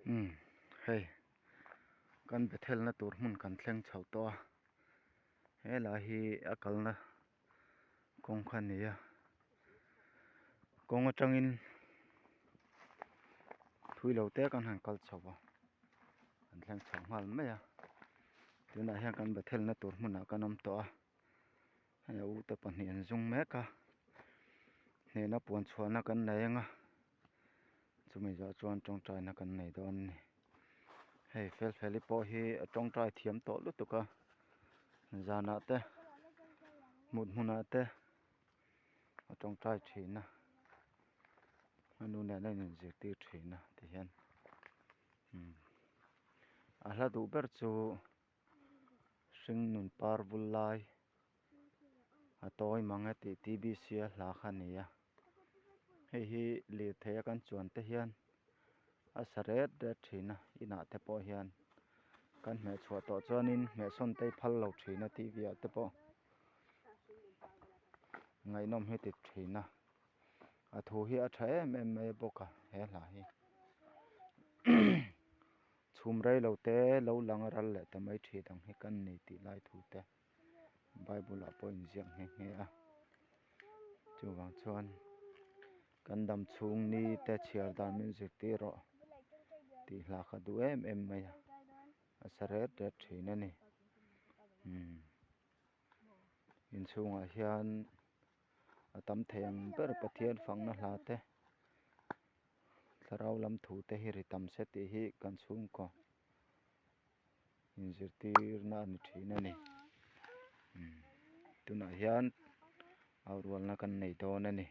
Umm hei kan Bethel na tur hmun kan thleng chho tawh a helai hi a kalna kawng kha a ni a kawng atangin thui lo te kan han kal chho a kan thleng chho nghal mai a tunah hian kan Bethel na tur hmunah kan awm tawh a hei a u te pahnih an zung mek a hnehna puan chhuahna kan nei ang a chumi zawh chuan tawngtaina kan nei dawn a ni hei felfeli pawh hi a tawngtai thiam tawh lutuk a zanah te mut hmunah te a tawngtai thin a a nu nen a inzirtir thin a tihian umm a hla duh ber chu hringnun par vul lai a tawi mang e tih T_B_C a hla kha a ni a hei hi lirthei a kan chuan te hian a sa ret ret thin a inah te pawh hian kan hmeh chhuah tawh chuanin hmehsawn te hi phal lo thin a T V ah te pawh ngaihnawm hi ti thin a a thu hi a tha em em mai bawk a he hla hi chhum rei lo te lo lang a ral leh ta mai thin ang hi kan ni tih lai thu te. Bible ah pawh inziak nghe nghe a chuvang chuan kan dam chhung ni te chhiar dan min zirtir rawh tih hla kha duh em em mai a a sa ret ret thin a ni umm inchhungah hian a tam thei ang ber Pathian fakna hla te thlarau lam thu te hi ri tam se tih hi kan chhungkaw. Inzirtirna a ni thin a ni tunah hian au rualna kan nei dawn a ni.